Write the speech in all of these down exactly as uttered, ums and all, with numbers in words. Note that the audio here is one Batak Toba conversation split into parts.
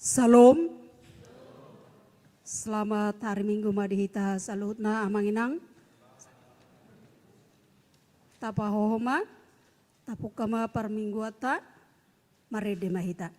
Shalom. Selamat hari Minggu ma di hita saluhutna, amang inang. Tapahoho ma, tapungka ma parmingguanta, marende ma hita.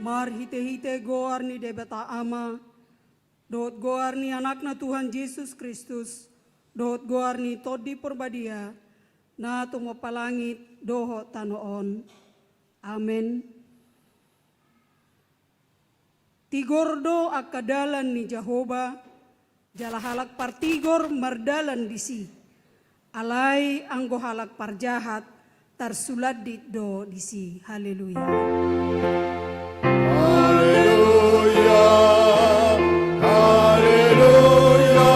Marhitehite goar ni Debata Ama, dohot goar ni Anakna Tuhan Jesus Kristus, dohot goar ni Tondi Porbadia, na tumompa langit dohot tano on. Amen. Tigor do angka dalan ni Jahowa, jala halak partigor mardalan disi. Alai anggo halak parjahat, tarsulandit do disi. Haleluya. Haleluya, haleluya,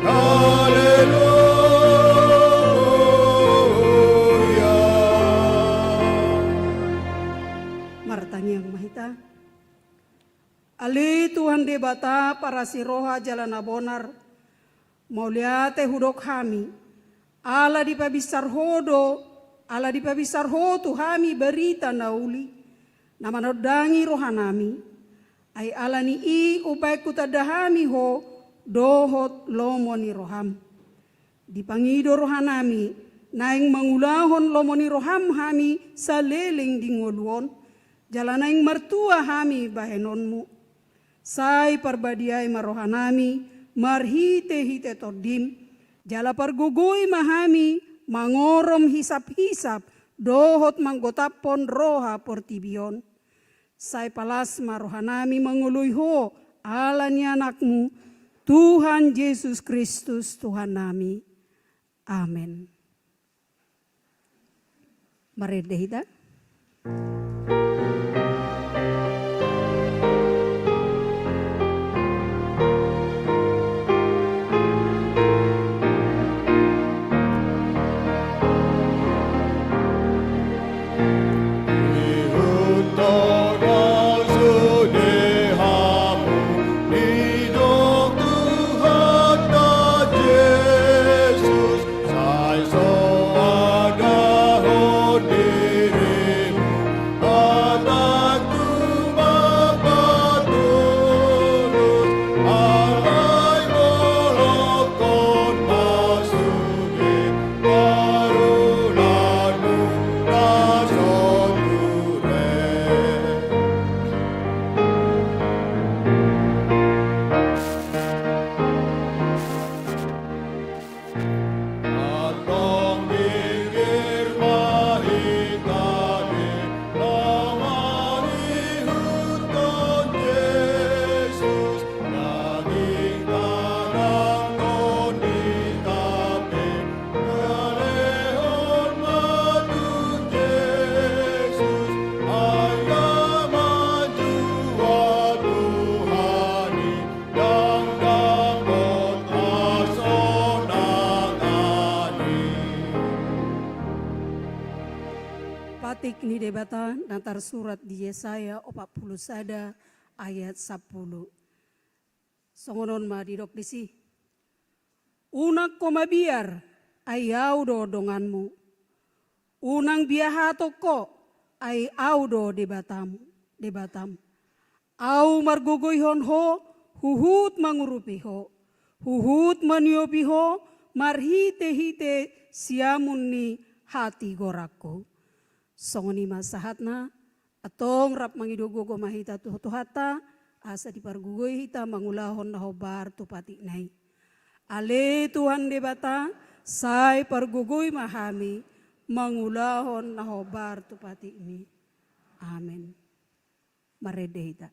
haleluya. Martangiang ma hita. Ale Tuhan Debata parasi roha jala na bonar, mauliate hudok hami, ala dipabinsar Ho do, ala dipabinsar Ho tu hami barita na uli, na manondangi rohanami. Ai ala ni i umbahen hutanda hami Ho dohot lomo ni roham. Dipangido rohanami, naeng mangulahon lomo ni roham hami saleleng di ngolu on, jala naeng martua hami bahenonmu. Sai parbadiai ma rohanami marhitehite Tondim, jala pargogoi ma hami mangorom hisap-hisap dohot manggotaphon roha portibi on. Sai palas ma rohanami mangoloi Ho ala ni Anakmu, Tuhan Jesus Kristus Tuhannami. Amen. Marende hita. Patik ni Debata na tarsurat di Yesaya opat pulu sada ayat sampulu. Songon on ma didok disi. Unang ho mabiar, ai Ahu do donganmu. Unang biahaton ho, ai Ahu do Debatamu, Debatam. Ahu margogoihon ho, huhut mangurupi ho, huhut maniopi ho, marhite-hite siamun ni hatigoranku. Songon i ma sahatna, antong rap mangido gogo ma hita tu Tuhanta, asa dipargogoi hita mangulahon na hombar tu patikna i. Ale Tuhan Debata, sai pargogoi ma hami mangulahon na hombar tu patikmi. Amen. Marende hita.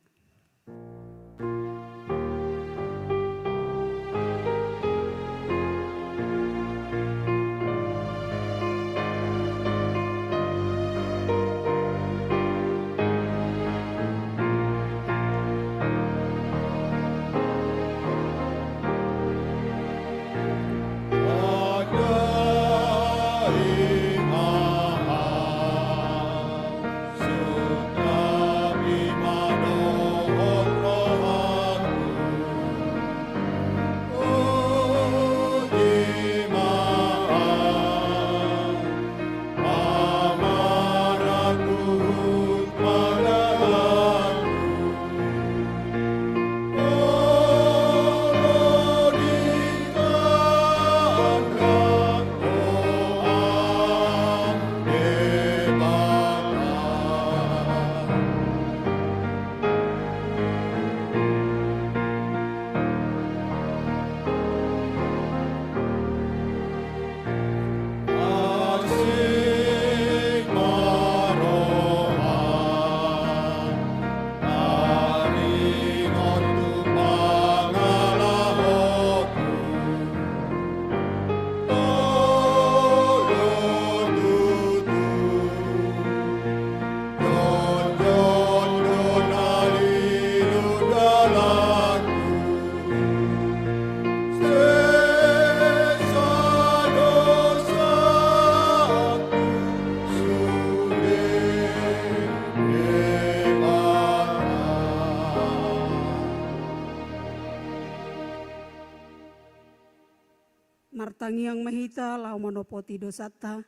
Martangiang ma hita laho manopoti dosanta.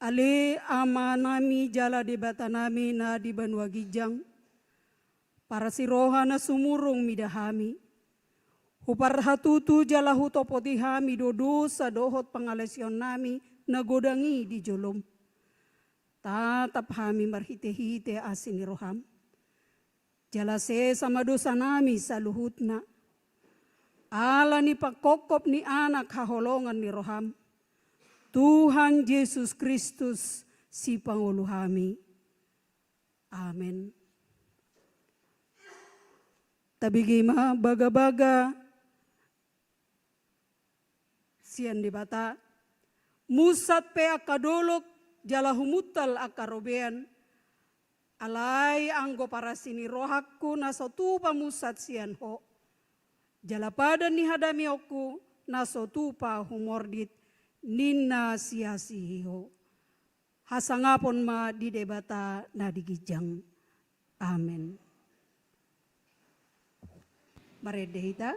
Ale Amanami jala Debatanami na di banua ginjang, parasiroha na sumurung mida hami. Huparhatutu jala hutopoti hami do dosa dohot pangalaosionnami na godang i di jolom. Tatap hami marhitehite asi ni roham. Jala sesa ma dosanami saluhutna. Ala ni pangkophop ni Anak haholongan ni roham. Tuhan Jesus Kristus, sipangolu hami. Amen. Tabege ma bagabaga sian Debata, musat pe angka dolok jala humuntal angka robean, alai anggo parasi ni rohangku na so tupa musat sian Ho, jala padan ni hadameonku na so tupa humordit, ninna siasihi Ho. Hasangapon ma di Debata na di ginjang. Amen. Marende hita.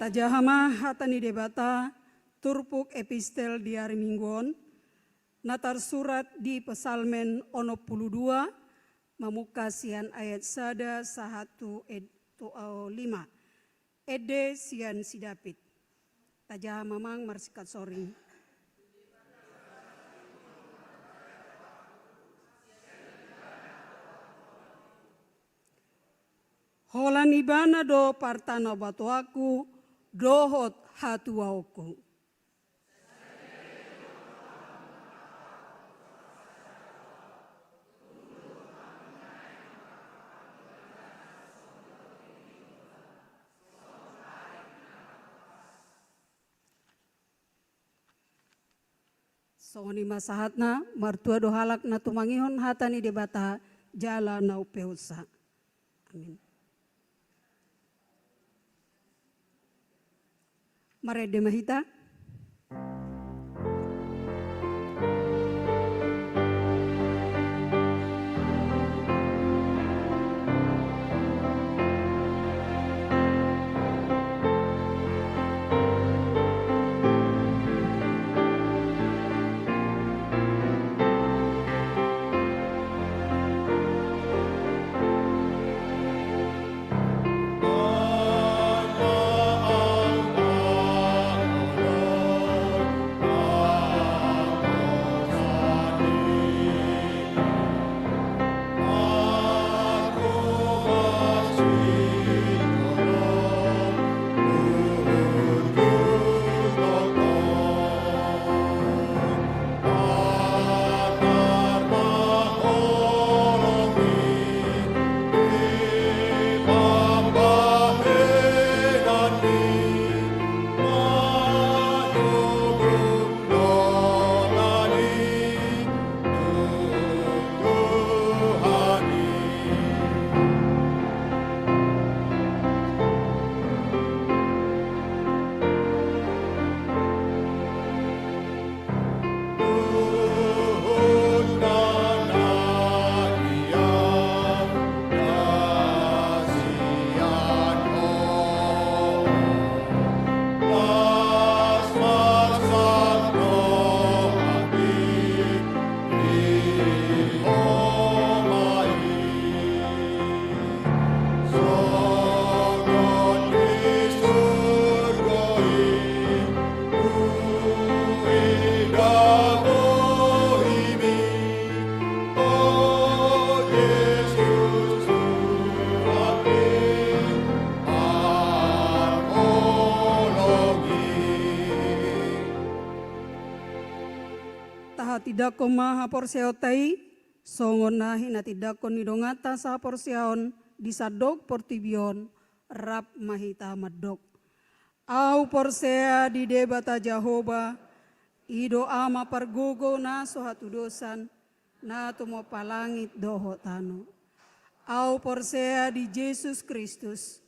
Tajaha ma hata ni Debata, turpuk epistel di ari Minggu on, na tarsurat di Psalmen onom pulu dua, mamungka sian ayat sada sahat tu ed-, tu, o, lima. Ende sian si David. Tajaha ma amang marsingkat soring. Holan Ibana do partanobatoanku dohot hatuaonku. Songon i ma sahatna, martua do halak na tumangihon hata ni Debata jala na umpeopsa. Amin. Marende ma hita. Tindangkon ma haporseaonta i, songon na hinatindangkon ni donganta sahaporseaon di sandok portibi on, rap ma hita mandok. Ahu porsea di Debata Jahowa, i do Ama pargogo na so hatudosan, na tumompa langit dohot tano. Ahu porsea di Jesus Kristus,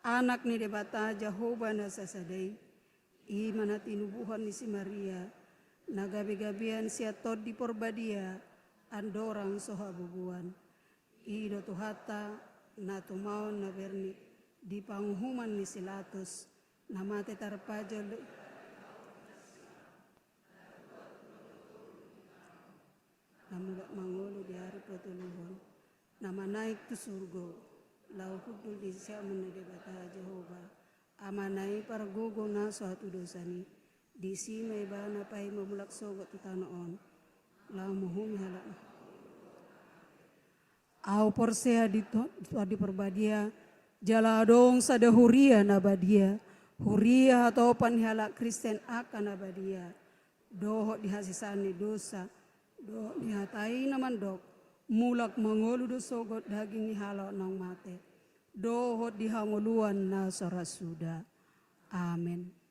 Anak ni Debata Jahowa na sasada i, i ma na tinubuhon ni si Maria, na gabegabean sian Tondi Porbadia, andorang so habubuan. I do Tuhanta, na tumaon na bernit, di panguhuman ni si Latus, na mate tarpajal, na mulak mangolu di ari patoluhon, na manaek tu surgo, laho hundul di siamun ni Debata Jahowa, Amana i pargogo na so hatudosan i, disi ma ibana paima mulak sogot tu tano on, laho mangolu halak. Ahu porsea di To-, Tondi Porbadia, jala adong sada huria na badia, huria hatopan ni halak Kristen angka na badia, dohot di hasesaan ni dosa, dohot di hata i na mandok, mulak mangolu do sogot daging ni halak naung mate, dohot di hangoluan na so ra suda. Amen.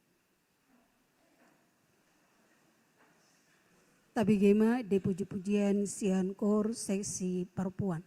Tabege ma di puji-pujian sian kor seksi parpuan.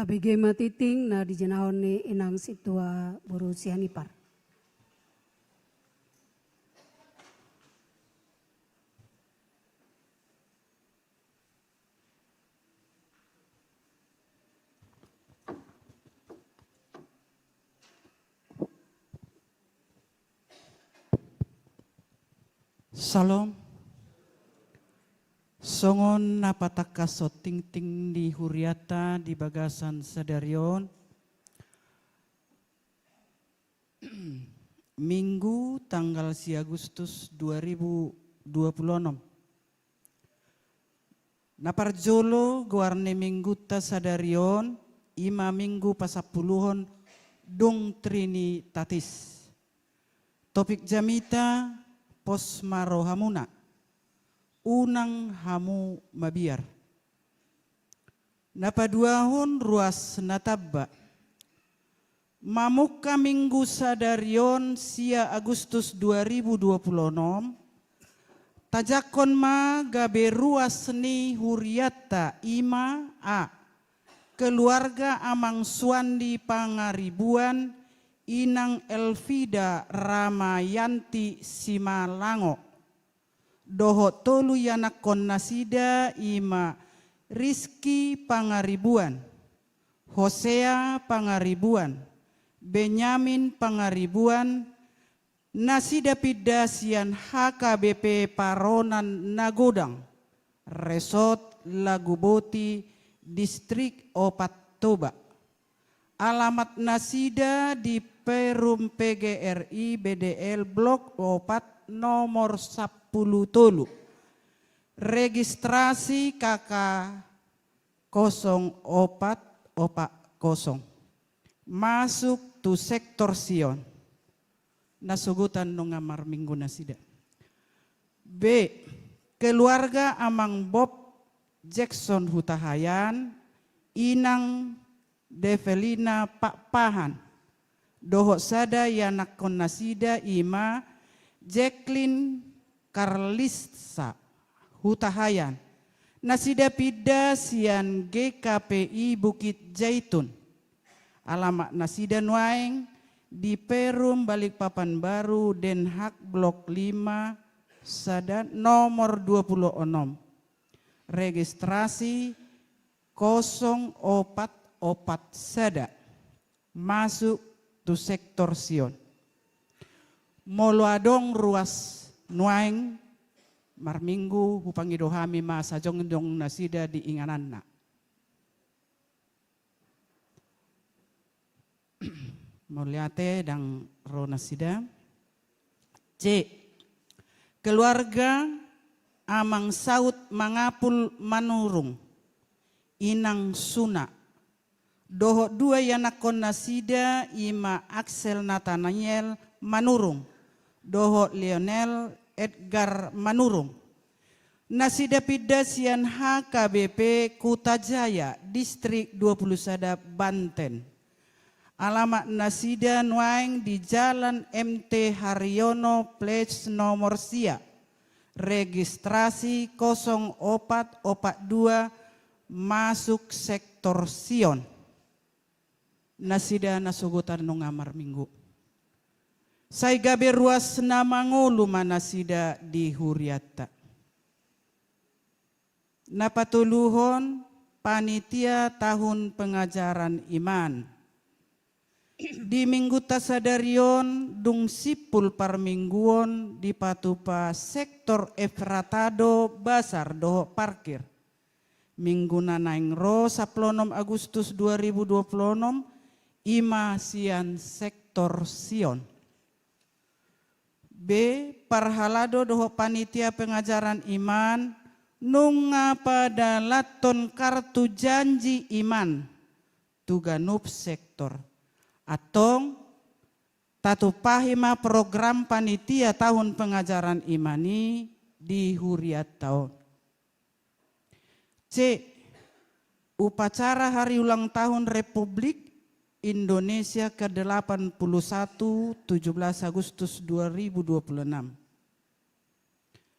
Tabege ma tingting na dijinahon ni inang sintua boru Sianipar. Syalom. Songon na patangkashon tingting ni hurianta di bagasan sadari on, Minggu tanggal sia Agustus dua ribu dua puluh enam. Na parjolo goar ni Minggunta sadari on, i ma Minggu pasampuluhon dung Trinitatis. Topik jamita: Pos ma rohamuna, unang hamu mabiar. Na paduahon, ruas na tamba. Mamungka Minggu sadari on sia Agustus dua ribu dua puluh enam, tajangkon ma gabe ruas ni hurianta, i ma: A, keluarga Amang Suandi Pangaribuan, Inang Elvida Ramayanti Simalango, dohot tolu ianakkon nasida, i ma Rizky Pangaribuan, Hosea Pangaribuan, Benyamin Pangaribuan, nasida pinda sian H K B P Paronan Nagodang, Resort Laguboti, Distrik Opat Toba. Alamat nasida di Perum P G R I B D L Blok opat, nomor sampulu tolu. Registrasi K K kosong opat opat kosong. Masuk tu sektor Sion. Na sogot an nunga marminggu nasida. B, keluarga Amang Bob Jackson Hutahaean, Inang Develina Pakpahan, dohot sada ianakkon nasida, i ma Jacqueline Carlissa Hutahaean, nasida pinda sian G K P I Bukit Jaitun. Alamat nasida nuaeng di Perum Balikpapan Baru, Den Haag, Blok lima, sada, nomor dua puluh enam. Registrasi kosong opat opat sada. Masuk tu sektor Sion. Molo adong ruas nuaeng marminggu, hupangido hami ma sajongjong nasida di ingananna. Mauliate, ndang ro nasida. C, keluarga Amang Saud Mangapul Manurung, Inang Suna, dohot dua ianakkon nasida, i ma Axel Nathaniel Manurung dohot Lionel Edgar Manurung, nasida pinda sian H K B P Kutajaya, Distrik dua puluh sada, Banten. Alamat nasida nuaeng di Jalan M T Haryono, Ples nomor sia, registrasi kosong opat opat dua, masuk sektor Sion. Nasida na sogot an nunga marminggu. Sai gabe ruas na mangolu ma nasida di hurianta. Na patoluhon, panitia tahun pengajaran iman. Di Minggunta sadari on, dung simpul parmingguon, dipatupa sektor Efrata do basar dohot parkir. Minggu na naeng ro, sampulu onom Agustus dua ribu dua puluh onom, i ma sian sektor Sion. B, parhalado dohot panitia pengajaran iman nunga padalanhon kartu janji iman tu ganup sektor. Antong, tatumpahi ma program panitia tahun pengajaran iman i di hurianta on. C, upacara hari ulang tahun Republik Indonesia kedelapan puluh satu, tujuh belas Agustus dua ribu dua puluh enam.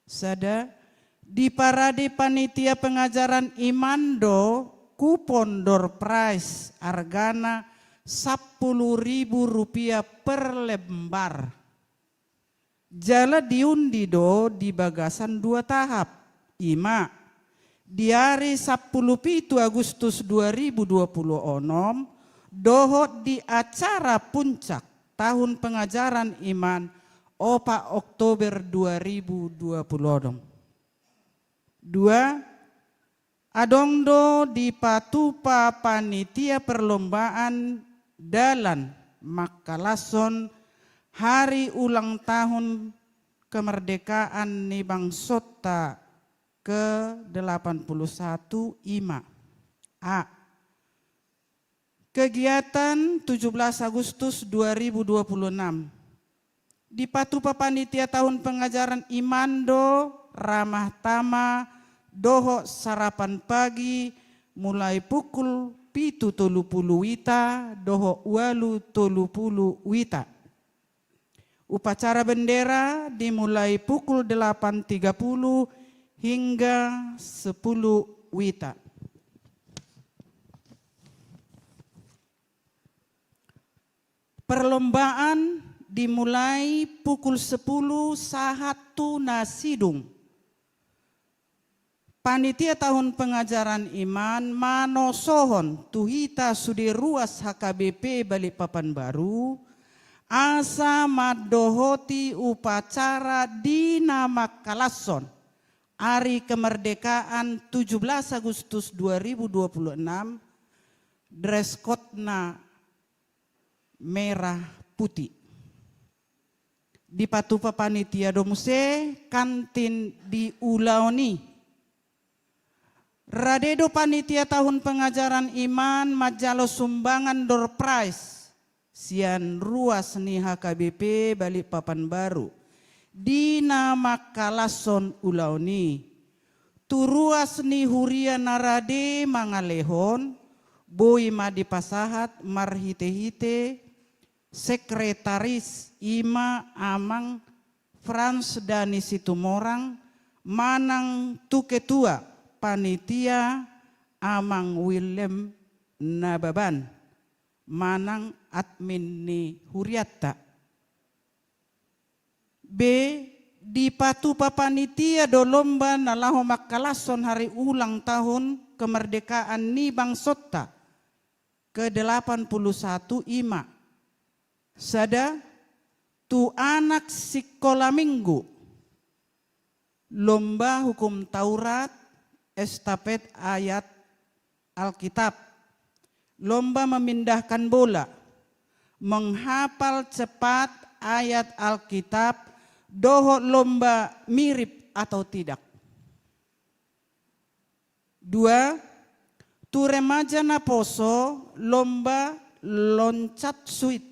Sada, diparade panitia pengajaran iman do kupon door prize argana sampulu ribu rupiah per lembar. Jala diundi do di bagasan dua tahap, i ma di ari sampulu pitu Agustus dua ribu dua pulu onom dohot di acara puncak tahun pengajaran i ma opat Oktober dua ribu dua pulu onom. Dua, adong do dipatupa panitia perlombaan dalan mangkalashon hari ulang tahun kemerdekaan ni bangsonta ke delapan puluh satu, i ma: A, kegiatan tujuh belas Agustus dua ribu dua puluh enam. Dipatupa panitia tahun pengajaran i ma do ramah tamah dohot sarapan pagi mulai pukul pitu tolu pulu wita dohot ualu tolu pulu wita. Upacara bendera dimulai pukul delapan tiga puluh hingga sepuluh wita. Perlombaan dimulai pukul sepuluh sahat tu na sidung. Panitia tahun pengajaran i ma manosohon tu hita sude ruas H K B P Balikpapan Baru, asa mandohoti upacara di na mangkalashon ari kemerdekaan tujuh belas Agustus dua ribu dua puluh enam, dress code-na merah putih. Dipatupa panitia do muse kantin di ulaon i. Rade do panitia tahun pengajaran i ma manjalo sumbangan door prize sian ruas ni H K B P Balikpapan Baru di na mangkalashon ulaon i. Tu ruas ni huria na rade mangalehon, boi ma dipasahat marhitehite sekretaris, i ma Amang Frans Dani Situmorang, manang tu ketua panitia Amang Willem Nababan, manang admin ni hurianta. B, dipatupa panitia do lomba na laho mangkalashon hari ulang tahun kemerdekaan ni bangsonta ke delapan puluh satu, i ma: Sada, tu anak sikola minggu, lomba hukum Taurat, estafet ayat Alkitab, lomba memindahkan bola, menghafal cepat ayat Alkitab, dohot lomba mirip atau tidak. Dua, tu remaja naposo, lomba loncat suit,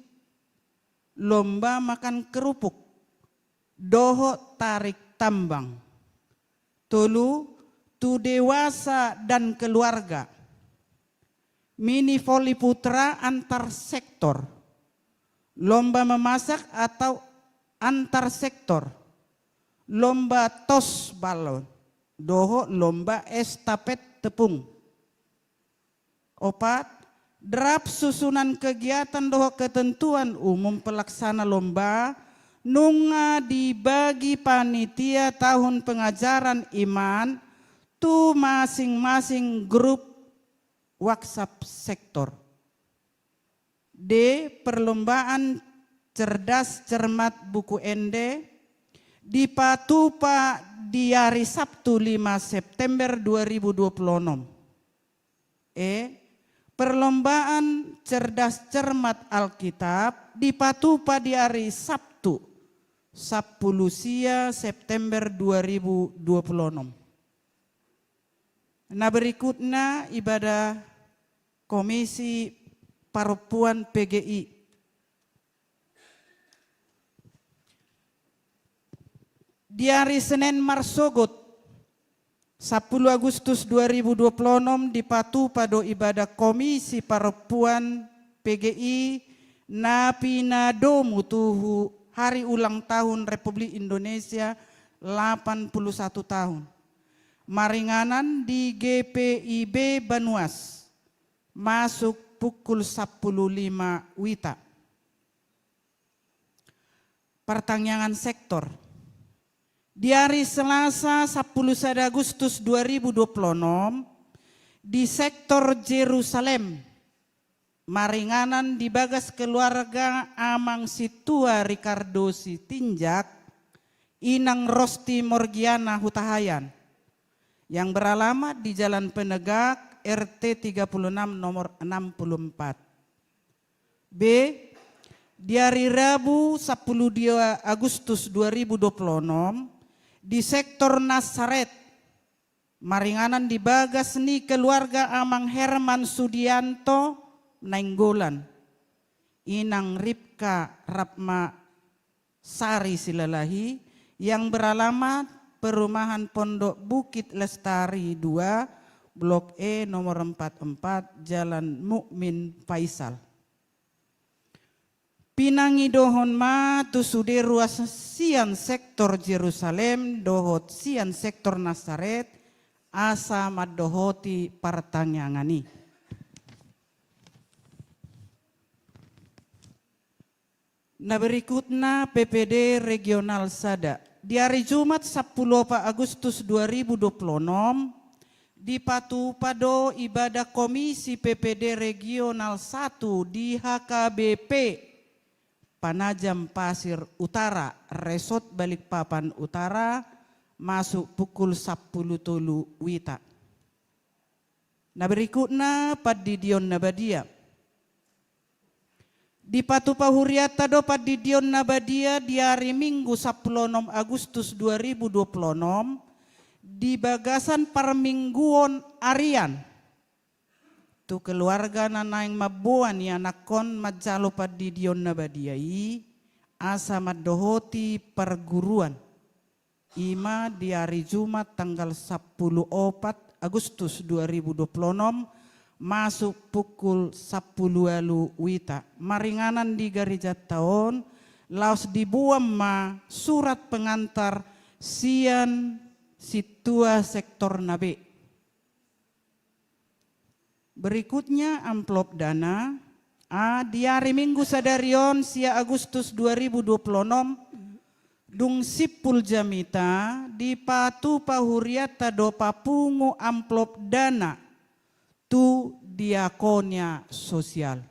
lomba makan kerupuk, dohot tarik tambang. Tolu, tu dewasa dan keluarga, mini voli putra antar sektor, lomba memasak atau antar sektor, lomba tos balon, dohot lomba estafet tepung. Opat, draf susunan kegiatan dohot ketentuan umum pelaksana lomba nunga dibagi panitia tahun pengajaran i ma tu masing-masing grup WhatsApp sektor. D, perlombaan cerdas cermat buku ende dipatupa di ari Sabtu lima September dua ribu dua puluh onom. E, perlombaan cerdas cermat Alkitab dipatupa di ari Sabtu sampulu sia September dua ribu dua puluh onom. Na berikutna ibadah Komisi Parompuan P G I. Di ari Senen marsogot, sampulu Agustus dua ribu dua puluh onom, dipatupa do ibadah Komisi Parompuan P G I na pinadomu tu hari ulang tahun Republik Indonesia lapan puluh satu tahun. Maringanan di G P I B Banuas. masuk pukul sampulu lima wita. Partangiangan sektor. Di ari Selasa sampulu sada Agustus dua ribu dua puluh onom, di sektor Jerusalem, maringanan di bagas keluarga Amang Sintua Ricardo Sitinjak, Inang Rosti Morgiana Hutahaean, yang beralamat di Jalan Penegak, R T tiga puluh enam, nomor enam puluh empat. B. Di ari Rabu sampulu dua Agustus dua ribu dua puluh onom, di sektor Nasaret, maringanan di bagas ni keluarga Amang Herman Sudianto Nainggolan, Inang Ripka Ratma Sari Silalahi, yang beralamat Perumahan Pondok Bukit Lestari dua, Blok E, nomor empat empat, Jalan Mukmin Faisal. Pinangidohon ma tu sude ruas sian sektor Jerusalem dohot sian sektor Nasaret, asa mandohoti partangiangan i. Na berikutna, P P D Regional Sada. Di ari Jumat sampulu opat Agustus dua ribu dua puluh onom, dipatupa do ibadah Komisi P P D Regional Satu di H K B P Panajam Pasir Utara, Resort Balikpapan Utara, masuk pukul sampulu tolu wita. Na berikutna, pandidion na badia. Dipatupa hurianta do pandidion na badia di ari Minggu sampulu onom Agustus dua ribu dua puluh onom, di bagasan parmingguon arian. Tu keluarga na naeng mamboan ianakhon manjalo pandidion na badia i, asa mandohoti parguruan. I ma di ari Jumat tanggal sampulu opat Agustus dua ribu dua puluh onom, masuk pukul sampulu ualu wita. Maringanan di garejanta on, laos diboan ma surat pengantar sian sintua sektor na be. Berikutnya, amplop dana. A, di ari Minggu sadari on, sia Agustus dua ribu dua puluh onom, dung simpul jamita, dipatupa hurianta do papungu amplop dana tu diakonia sosial.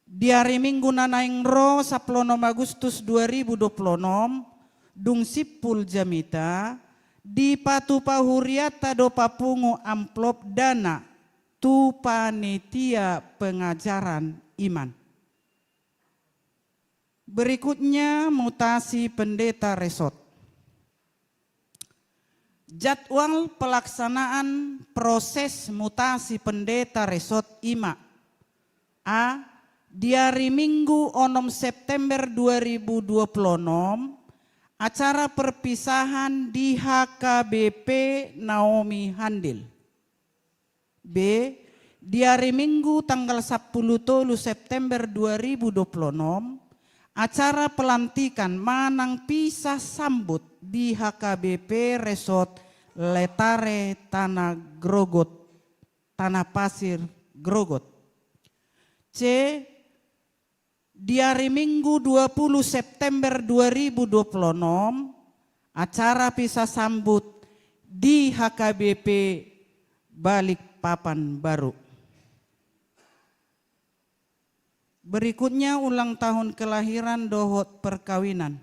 Di ari Minggu na naeng ro, sampulu onom Agustus dua ribu dua puluh onom, dung simpul jamita, dipatupa hurianta do papungu amplop dana tu panitia pengajaran iman. Berikutnya, mutasi pendeta resort. Jadwal pelaksanaan proses mutasi pendeta resort i ma. A, di ari Minggu onom September dua ribu dua puluh onom, acara perpisahan di H K B P Naomi Handil. B, di ari Minggu tanggal sampulu tolu September dua ribu dua puluh onom, acara pelantikan manang pisah sambut di H K B P Resort Letare Tanah Grogot, Tanah Pasir Grogot. C, di ari Minggu dua puluh September dua ribu dua puluh onom, acara pisah sambut di H K B P Balikpapan Baru. Berikutnya, ulang tahun kelahiran dohot perkawinan.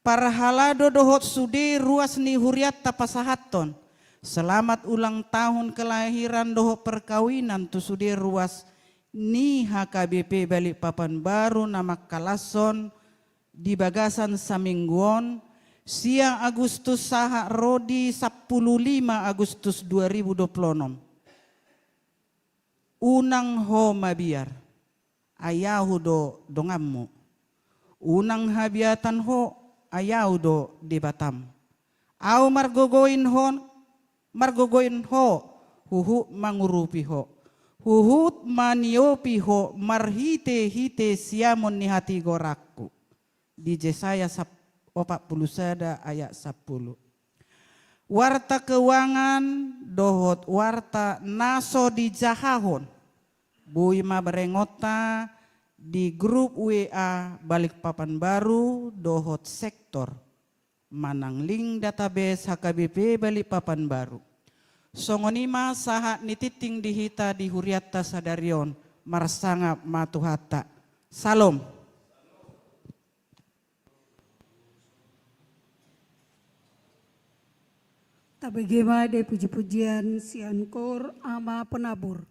Parhalado dohot sude ruas ni hurianta pasahathon selamat ulang tahun kelahiran dohot perkawinan tu sude ruas ni H K B P Balikpapan Baru na mangkalashon di bagasan saminggu on, sian Agustus sahat ro di sampulu lima Agustus dua ribu dua puluh onom. Unang ho mabiar, ai ahu do donganmu. Unang habiatan ho, ai ahu do Debatam. Ahu margogoin ho, margogoin ho, huhut mangurupi ho, huhut maniopi ho marhitehite siamun ni hatigoranku. Di Jesaya sap-, opat pulu sada ayat sampulu. Warta keuangan dohot warta na so dijahahon boi ma berengonta di grup W A Balikpapan Baru dohot sektor manang link database H K B P Balikpapan Baru. Songon i ma sahat ni tingting di hita di hurianta sadari on. Marsangap ma Tuhanta. Salom. Tabege ma di puji-pujian sian Koor Ama Penabur.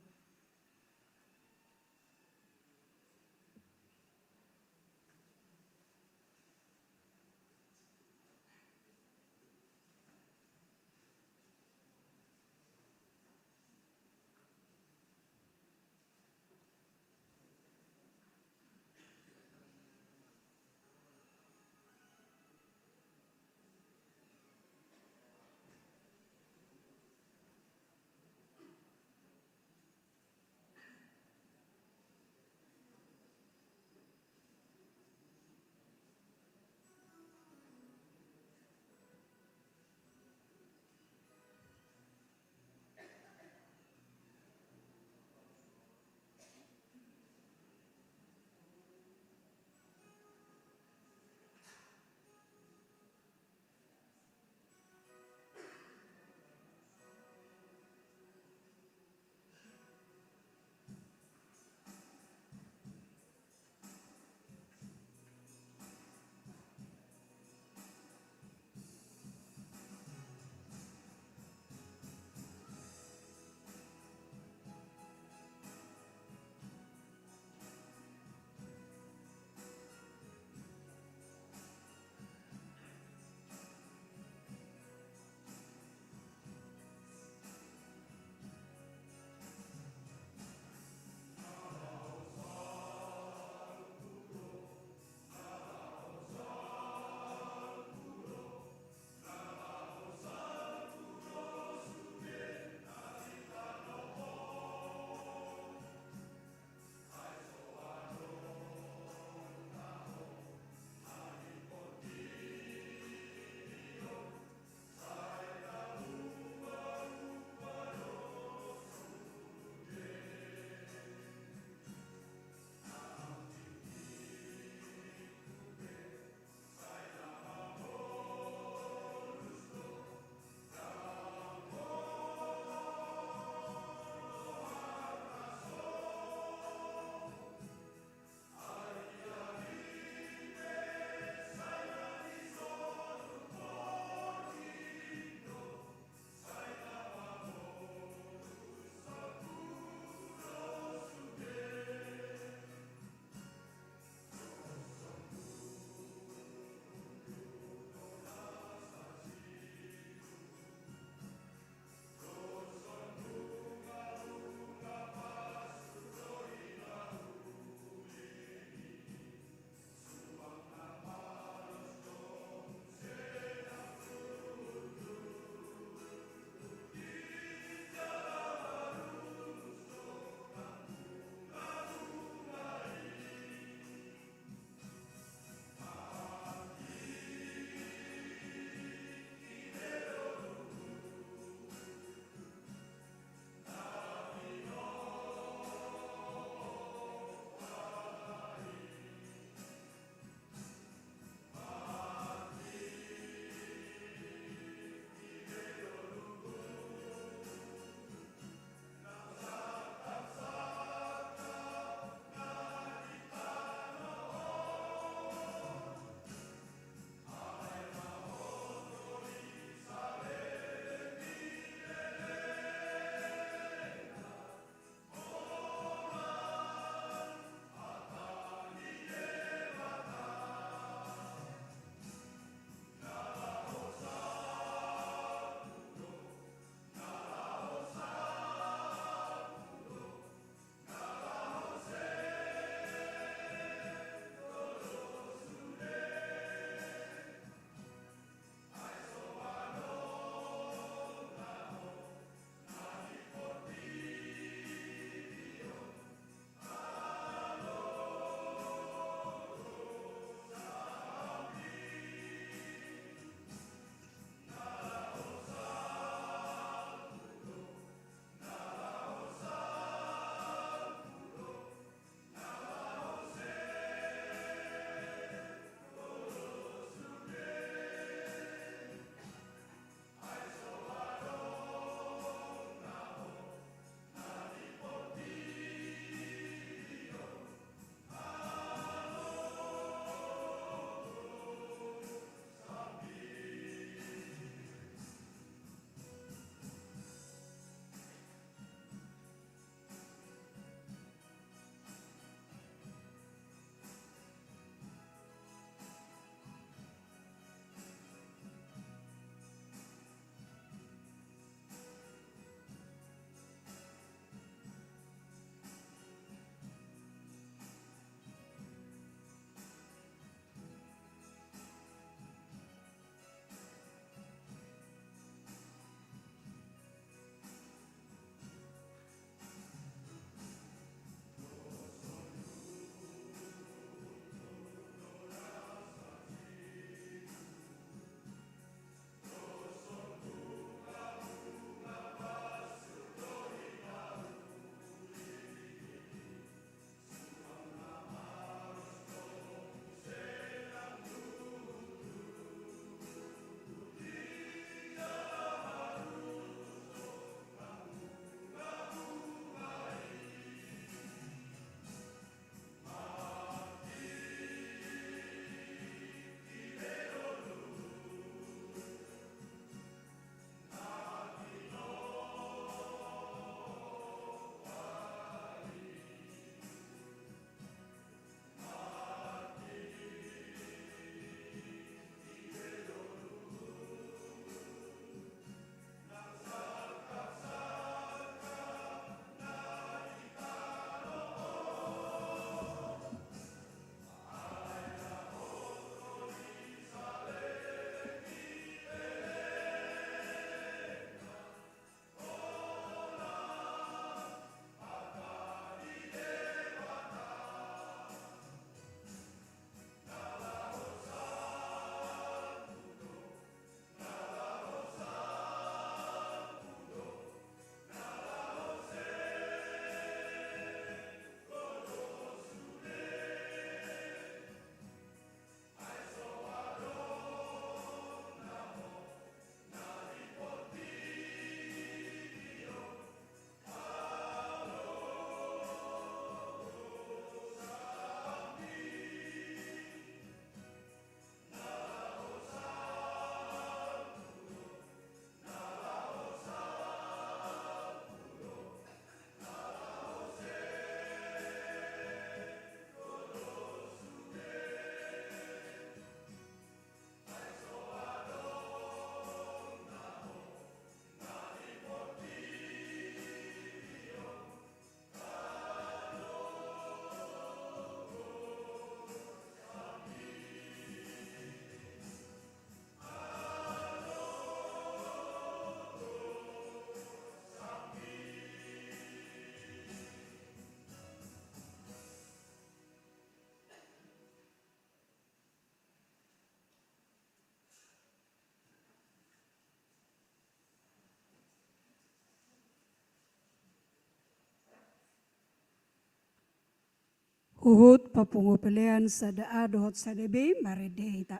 Huhut papungu pelean sada A dohot sada B, marende hita.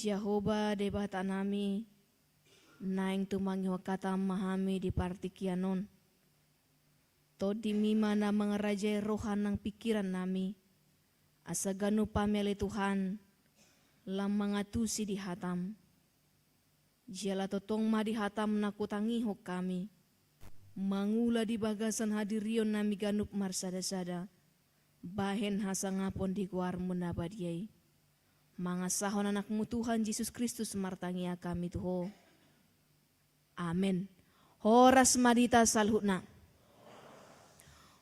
Jahowa Debata nami, naeng tumangihon hataM ma hami di partingkian on. TondiMi ma na mangarajai roha nang pingkiran nami, asa ganup hami ale Tuhan, lam mangantusi di hataM. Jala tongtong ma di hataM na hutangihon hami, mangula di bagasan hadirion nami ganup marsadasada, bahen hasangapon di goarMu na badia i. Mangasahon AnakMu Tuhan Jesus Kristus martangiang hami tu Ho. Amen. Horas ma di hita saluhutna.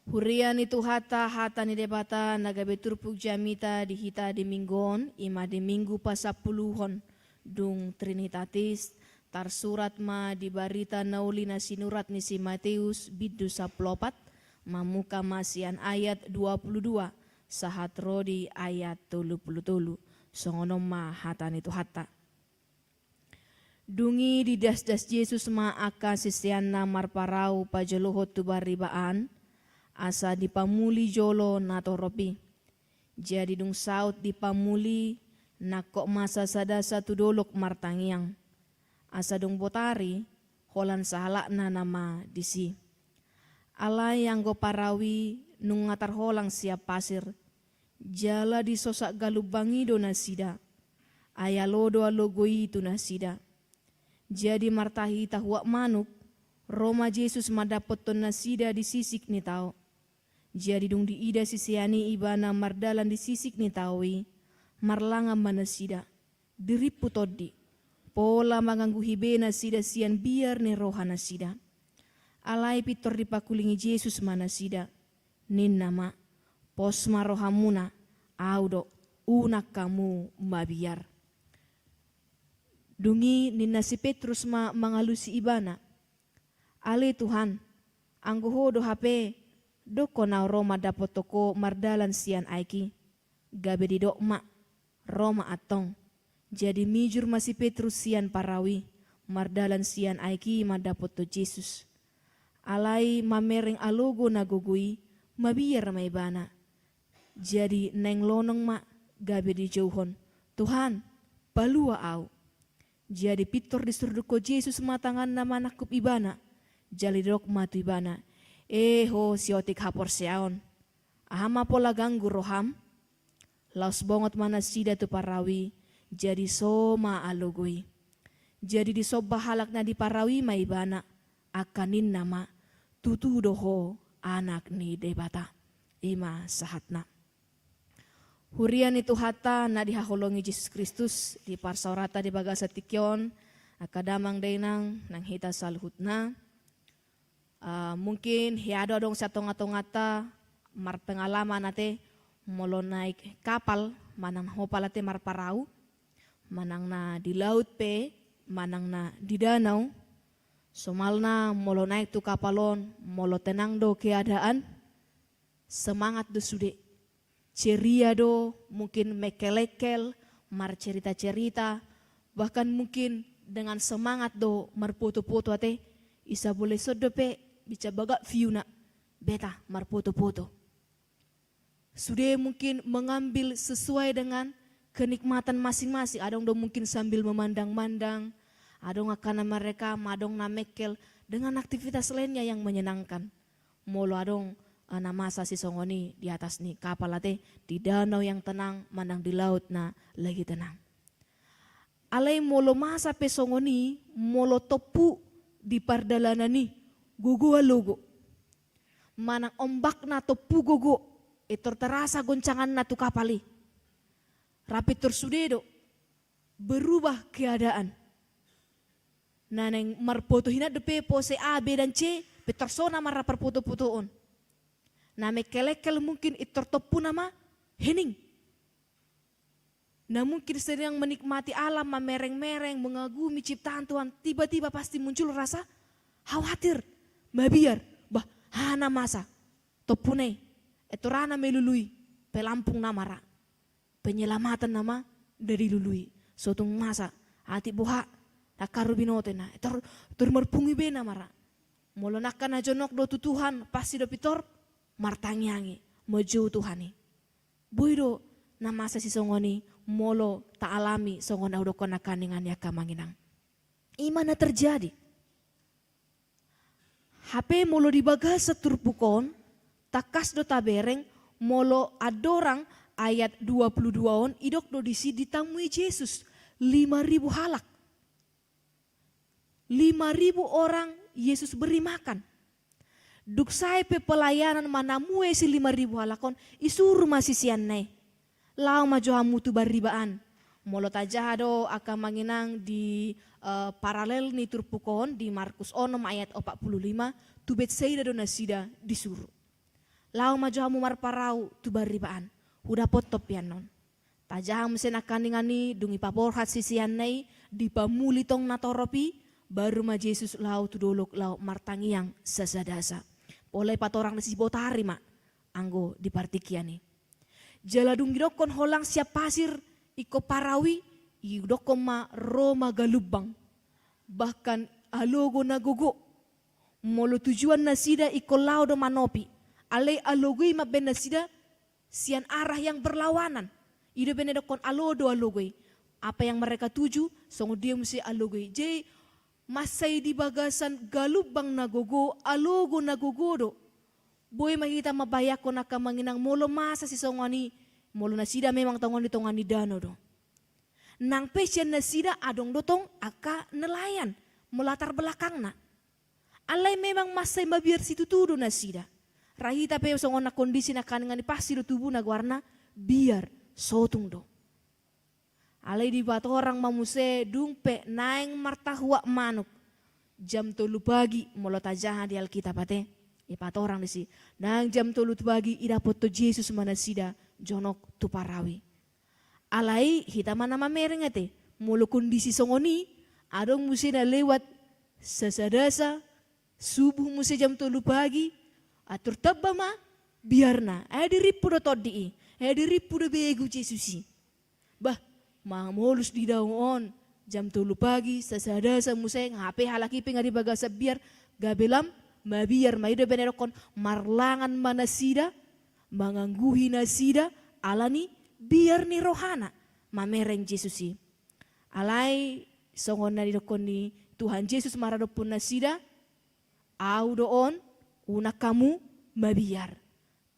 Huria ni Tuhanta, hata ni Debata na gabe turpuk jamita di hita di Minggu on, i ma di Minggu pasampuluhon dung Trinitatis, tarsurat ma di Barita na Uli na sinurat ni si Mateus, bindu sampulu opat, mamungka ma sian ayat dua pulu dua, sahat ro di ayat tolu pulu tolu. Songon on ma hata ni Tuhanta. Dung i didasdas Jesus ma angka siseanna marparau pajolohon tu bariba an, asa dipamuli jolo natorop i. Jadi dung saut dipamuli, nangkok ma sasadasa tu dolok martangiang. Asa dung botari, holan sahalakna nama disi. Alai anggo parau i nunga tarholang sian pasir, jala disosak galumbang i do nasida. Ai alo do alogo i tu nasida. Jadi martahi tahuak manuk, ro ma Jesus mandapothon nasida di sisik ni tao. Jadi dung diida sisean i Ibana mardalan di sisik ni tao i, marlangan ma nasida, dirimpu tondi, pola mangangguhi be nasida sian biar ni roha nasida. Alai pintor dipakulingi Jesus ma nasida, ninna ma, pos ma rohamuna, Au do, unang hamu mabiar. Dung i ninna si Petrus ma mangalusi Ibana, Ale Tuhan, anggo Ho do hape, dokkon au ro mandapothon Ho mardalan sian aek i. Gabe didok ma, ro ma antong. Jadi mijur ma si Petrus sian parau i, mardalan sian aek i mandapothon Jesus. Alai mamereng alogo na gogo i, mabiar ma ibana. Jadi naeng lonong ma, gabe dijouhon, Tuhan, palua au. Jadi pintor disurdukhon Jesus ma tanganna manangkup ibana, jala didok ma tu ibana, E ho siotik haporseaon, aha ma pola ganggu roham? Laos bongot ma nasida tu parau i, jadi so ma alogo i. Jadi disomba halak na di parau i ma ibana, angka ninna ma, Tutu do ho Anak ni Debata. I ma sahatna. Huria ni Tuhanta na dihaholongi Jesus Kristus, di parsaoranta di bagasan tingki on, angka damang dainang nang hita saluhutna. Ah, mungkin hea do adong sian tongatonganta marpengalaman ate molo naek kapal, manang hopal ate marparau, manang na di laut pe, manang na di danau. Somalna molo naek tu kapal on, molo tenang do keadaan, semangat do sude. Ceria do, mungkin mengkelengkel, marcerita-cerita, bahkan mungkin dengan semangat do marpoto-poto ate, isa boleh son dope, bisa bagak viewna, beta marpoto-poto. Sude mungkin mengambil sesuai dengan kenikmatan masing-masing. Adong do mungkin sambil memandang-mandang, adong angka na merekam, adong na mengkel dengan aktivitas lainnya yang menyenangkan. Molo adong, eh, na masa sisongon i di atas ni kapal ate, di danau yang tenang, manang di laut na lagi tenang. Alai molo masa pe songon i, molo tompu di pardalanan i, gogo alogo. Manang ombakna tompu gogo, pintor terasa goncanganna tu kapal i. Ra pintor sude do, berubah keadaan. Na naeng marpoto hinan dope pose A, B, dan C, pintor so nama ra parpoto-potoon. Na mengkelengkel mungkin pintor tompu nama hening. Na mungkin sedang menikmati alam, mamereng-mereng, mengagumi ciptaan Tuhan, tiba-tiba pasti muncul rasa khawatir, mabiar, bah, aha na masa, tompuna i, pintor aha na melului, pelampung nama ra, penyelamatan nama na dilului, so tung masa, atik boha, ndang haru binoto na, pintor, pintor marpungu be nama ra. Molo angka na jonok do tu Tuhan, pasti do pintor martangiang i, manjou Tuhan i. Boi do na masa sisongon i, molo taalami songon na hudokkon nangkaningan i, angka amang inang. I ma na terjadi. Hape molo di bagasan turpuk on, tangkas do tabereng, molo andorang ayat dua puluh dua on, didok do disi ditamui Jesus lima ribu halak. Lima ribu orang Yesus beri makan. Dung sae pe pelayanan manamue si lima ribu halak on, disuru ma siseanna i: Laho ma jo hamu tu baribaan. Molo tajaha do, angka amang inang, di, eh, paralel ni turpuk on, di Markus onom ayat opat puluh lima, tu Betsaida do nasida disuru. Laho ma jo hamu marparau tu baribaan, hudapothon pe annon. Tajaha muse nangkaningan i, dung dipaborhat siseanna i, dipamuli tong natorop i, baru ma Jesus laho tu dolok laho martangiang sasadasa. Pola dipatorang disi: Botari ma, anggo di partingkian i. Jala dung didokkon holang sian pasir ingkon parau i, didokkon ma ro ma galumbang, bahkan alogo na gogo. Molo tujuan nasida ingkon laho do manopi, alai alogo i mambahen nasida sian arah yang berlawanan. I do umbahen na didokkon alodo alogo i. Apa yang mereka tuju, songon dia muse alogo i. Jadi, mansai di bagasan galumbang na gogo, alogo na gogo do. Boi ma hita mambayangkon, angka amang inang, molo masa sisongon i, molo nasida memang tongon di tonga ni danau do. Nang pe sian nasida adong do tong angka nelayan, melatar belakangna. Alai memang mansai mabiar situtu do nasida. Ra hita pe songon na kondisi nangkaningan i, pasti do tubu na goarna biar, sotung do. Alai dipatorang ma muse dung pe naeng martahuak manuk. Jam tolu pagi, molo tajaha di Alkitab ate, dipatorang disi. Naeng jam tolu pagi, didapothon Jesus ma nasida jonok tu parau i. Alai hita ma na mamereng ate, molo kondisi songon i, adong muse na lewat sasadasa, subuh muse jam tolu pagi, atur tamba ma biarna, ai dirimpu do tondi i, ai dirimpu do begu Jesus i. Bah, mamolus di dao on, jam tolu pagi, sasadasa muse, nga hape halak i pe nga di bagasan biar, gabe lam mabiar ma. I do umbahen na didokkon marlangan ma nasida, mangangguhi nasida, ala ni biar ni rohana mamereng Jesus i. Alai songon na didokkon ni Tuhan Jesus maradophon nasida: Au do on, unang hamu mabiar.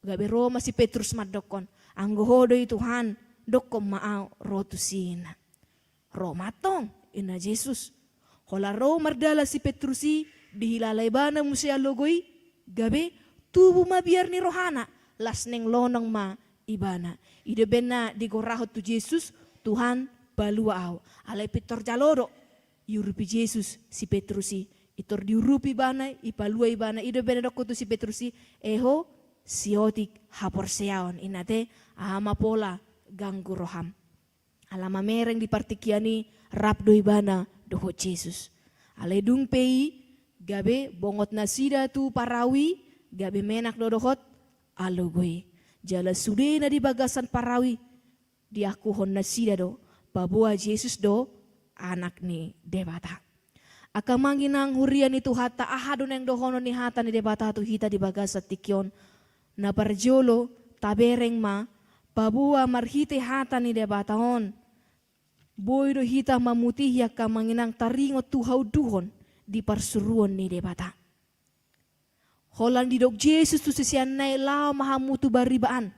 Gabe ro ma si Petrus mandokkon: Anggo Ho do i, Tuhan, dokkon ma au ro tusi, ninna. Ro ma antong, ninna Jesus. Holan ro mardalan si Petrus i, dihilala ibana muse alogo i, gabe tubu ma biar ni rohana, las naeng lonang ma ibana. I do umbahen na digorahon tu Jesus: Tuhan, palua au. Alai pintor jalo do diurupi Jesus si Petrus i. Pintor diurupi ibana, dipalua ibana. I do umbahen na didokkon tu si Petrus i: E ho, siotik haporseaon, ninna ate, aha ma pola ganggu roham. Ala mamereng di partingkian i, rap do ibana dohot Jesus. Alai dung pe i, gabe bongot nasida tu parau i, gabe menak do dohot alogo i. Jala sude na di bagasan parau i, diakuhon nasida do, paboa Jesus do Anak ni Debata. Angka amang inang huria ni Tuhanta, aha do naeng dohonon ni hata ni Debata tu hita di bagasan tingki on? Na parjolo, tabereng ma, paboa marhite hata ni Debata on, boi do hita mamutihi, angka amang inang, taringot tu haunduhon di parsuruon ni Debata. Holan didok Jesus tu siseanna i: Laho ma hamu tu baribaan.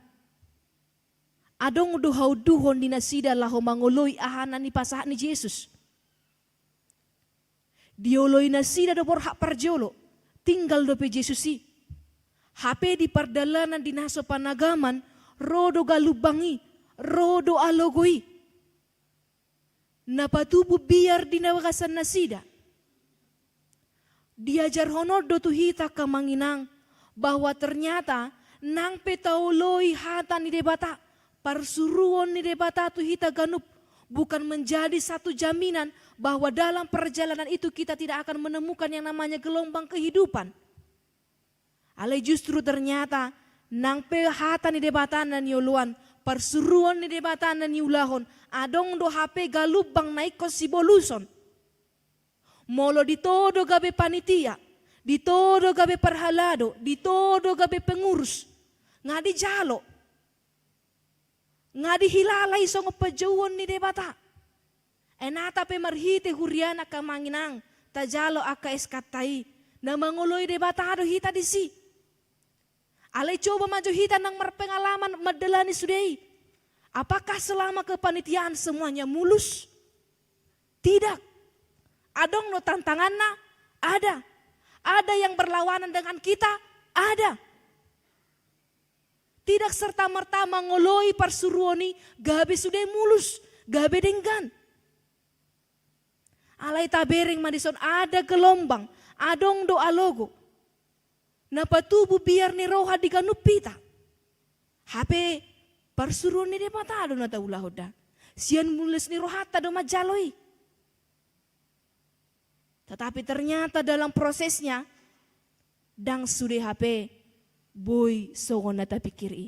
Adong do haunduhon di nasida laho mangoloi aha na nipasahat ni Jesus. Dioloi nasida do borhat parjolo, tinggal dope Jesus i. Hape di pardalanan di na so panagaman, ro do galumbang i, ro do alogo i. Na patubu biar di na bagasan nasida. Diajarhon on do tu hita, angka amang inang, bahwa ternyata nang pe taoloi hata ni Debata, parsuruon ni Debata tu hita ganup, bukan menjadi satu jaminan bahwa dalam perjalanan itu kita tidak akan menemukan yang namanya gelombang kehidupan. Alai justru ternyata nang pe hata ni Debata na nioloan, parsuruon ni Debata na niulahon, adong do hape galumbang na ingkon siboluson. Molo ditodo gabe panitia, ditodo gabe parhalado, ditodo gabe pengurus, nga dijalo. Nga dihilala i songon panjouon ni Debata. Ai nata pe marhite huriana angka amang inang, tajalo angka S K-ta i, na mangoloi Debata do hita disi. Alai coba ma jo hita nang marpengalaman mandalani sude i. Apakah selama kepanitiaan semuanya mulus? Tidak. Adong do tantanganna? Ada. Ada yang berlawanan dengan kita? Ada. Tidak serta-merta mangoloi parsuruon i gabe sude mulus, gabe denggan. Alai tabereng ma dison, ada gelombang, adong do alogo na patubu biar ni roha di ganup hita. Hape parsuruon ni Debata do na taulahon da. Sian mules ni rohanta do manjalo i. Tetapi ternyata dalam prosesnya, ndang sude hape boi songon na tapikir i.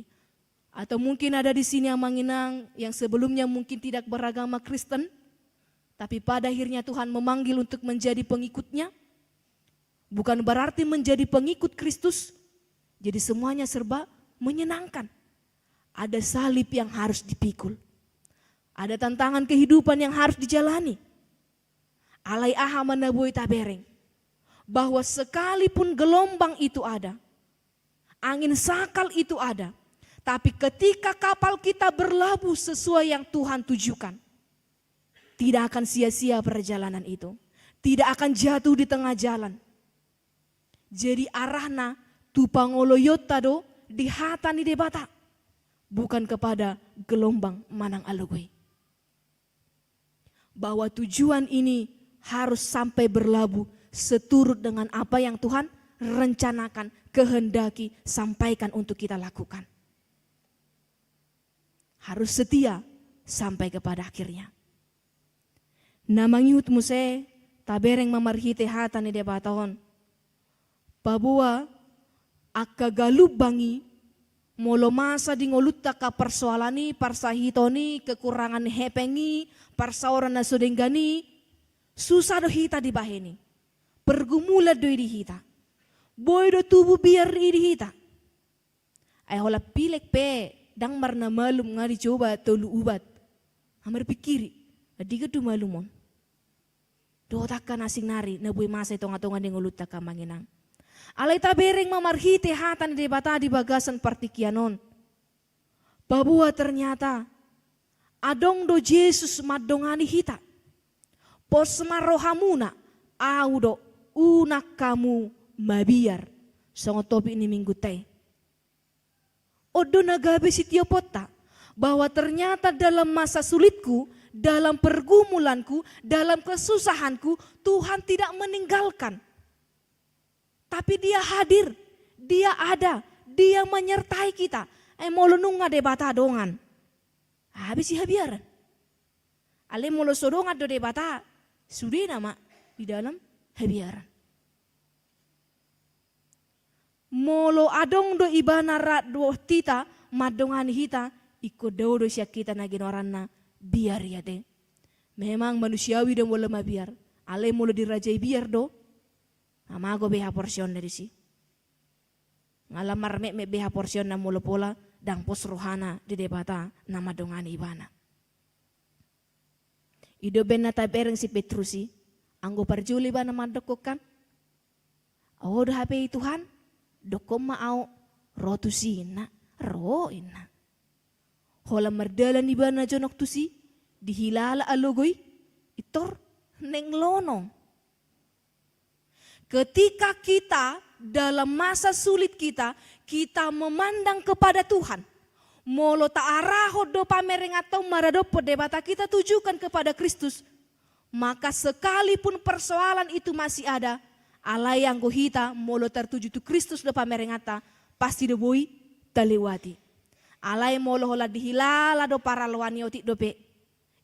Atau mungkin ada di sini amang inang yang sebelumnya mungkin tidak beragama Kristen, tapi pada akhirnya Tuhan memanggil untuk menjadi pengikutnya. Bukan berarti menjadi pengikut Kristus, jadi semuanya serba menyenangkan. Ada salib yang harus dipikul. Ada tantangan kehidupan yang harus dijalani. Alai aha ma na boi tabereng? Bahwa sekalipun gelombang itu ada, angin sakal itu ada, tapi ketika kapal kita berlabuh sesuai yang Tuhan tujukan, tidak akan sia-sia perjalanan itu. Tidak akan jatuh di tengah jalan. Jadi arahna tu pangoloionta do di hata ni Debata, bukan kepada gelombang manang alogo i. Bahwa tujuan ini harus sampai berlabuh seturut dengan apa yang Tuhan rencanakan, kehendaki, sampaikan untuk kita lakukan. Harus setia sampai kepada akhirnya. Na mangihut muse, tabereng ma marhite hata ni Debata on. Paboa angka galumbang i, molo masa di ngolunta angka parsoalan i, parsahiton i, kekurangan hepeng i, parsaoran na so denggan i, susah do hita dibahen i. Pergumulan do i di hita. Boi do tubu biar i di hita. Ai holan pilek pe, ndang marna malum nga dicoba tolu ubat. Nga marpikiri, andigan do malum on. Dohot angka na asing nari, na boi masa i tonga-tonga ni ngolunta angka amang inang. Alai tabereng ma marhite hata ni Debata di bagasan partingkian on. Paboa ternyata, adong do Jesus mandongani hita. Pos ma rohamuna, Ahu do, unang hamu mabiar. Songon topik ni minggunta i. On do na gabe sitioponta, bahwa ternyata dalam masa sulitku, dalam pergumulanku, dalam kesusahanku, Tuhan tidak meninggalkan. Tapi Dia hadir, Dia ada, Dia menyertai kita. Ai molo nunga Debata dongan, habis i habiaran. Alai molo so dongan do Debata, sude nama di dalam habiaran. Molo adong do Ibana rap dohot hita, mandongani hita, ingkon dao do sian hita na ginoaranna biar i ate. Memang manusiawi do molo mabiar, alai molo dirajai biar do, nga mago be haporseaonna disi. Nga lam marmetmet be haporseaonna molo pola ndang pos rohana di Debata na mandongani ibana. I do umbahen na tabereng si Petrus i, anggo parjolo ibana mandokkon kan, "Ahu do hape i Tuhan, dokkon ma ahu ro tusi," inna. "Ro," inna. Holan mardalan ibana jonok tusi, dihilala alogo i, intor naeng lonong. Ketika kita dalam masa sulit kita, kita memandang kepada Tuhan. Molo taarahon do pamerenganta on maradophon Debata, kita tujukan kepada Kristus, maka sekalipun persoalan itu masih ada, alai anggo hita molo tartuju tu Kristus do pamerenganta, pasti do boi talewati. Alai molo holan dihilala do paraloan i, otik dope.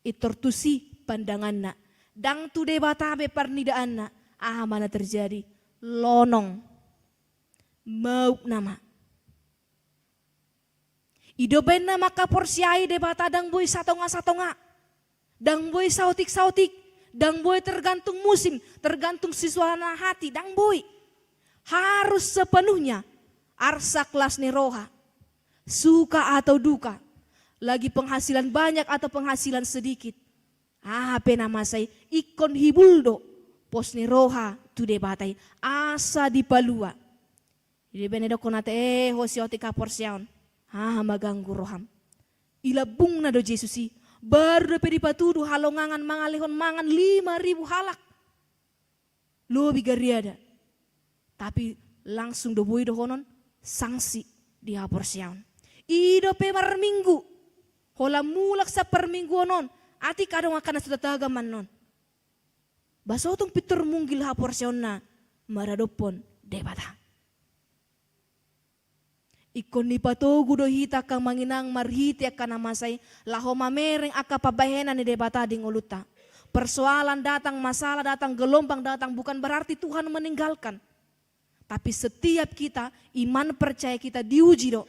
Intor tusi pandanganna, ndang tu Debata be parnidaanna, aha ma na terjadi? Lonong. Maup nama. I do umbahen na mangkaporseai Debata ndang boi satonga-satonga, ndang boi saotik-saotik, ndang boi tergantung musim, tergantung suasana hati, ndang boi. Harus sepenuhnya arsak las ni roha. Suka atau duka, lagi penghasilan banyak atau penghasilan sedikit, aha pe na masa i, ingkon hibul do pos ni roha tu Debata i, asa dipalua. Jadi baen didokkon ate, eh, ho siotik haporseaon, aha ma ganggu roham? I lambungna do Jesus i, baru dope dipatudu halongangan mangalehon mangan lima ribu halak. Lobi gariada. Tapi langsung do boi dohonon sanksi di haporseaon. I dope marminggu, holan mulak sian parmingguon on, atik adong angka na so tatagam annon. Ba so tung pintor munggil haporseaonna maradophon Debata. Ingkon dipatogu do hita angka amang inang marhite angka na masa i, laho mamereng angka pambahenan ni Debata di ngolunta. Persoalan datang, masalah datang, gelombang datang, bukan berarti Tuhan meninggalkan. Tapi setiap kita, iman percaya kita diuji do.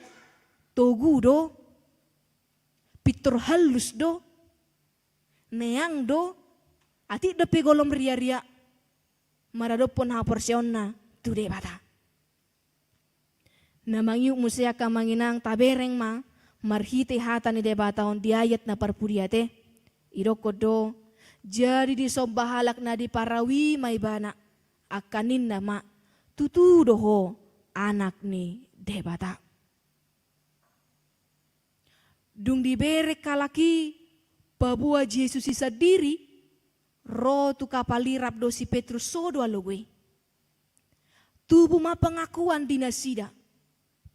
Togu do, pintor hallus do, neang do, atik dope golom riaria maradophon haporseaonna tu Debata. Na mangihut muse angka amang inang, tabereng ma marhite hata ni Debata on di ayat na parpudi ate. Idokkon do, jadi disomba halak na diparau i ma Ibana, angka ninna ma, tutu do Ho Anak ni Debata. Dung dibereng halak i paboa Jesus i sandiri, ro tu kapal irap do si Petrus, so do alogo i. Tubu ma pengakuan di nasida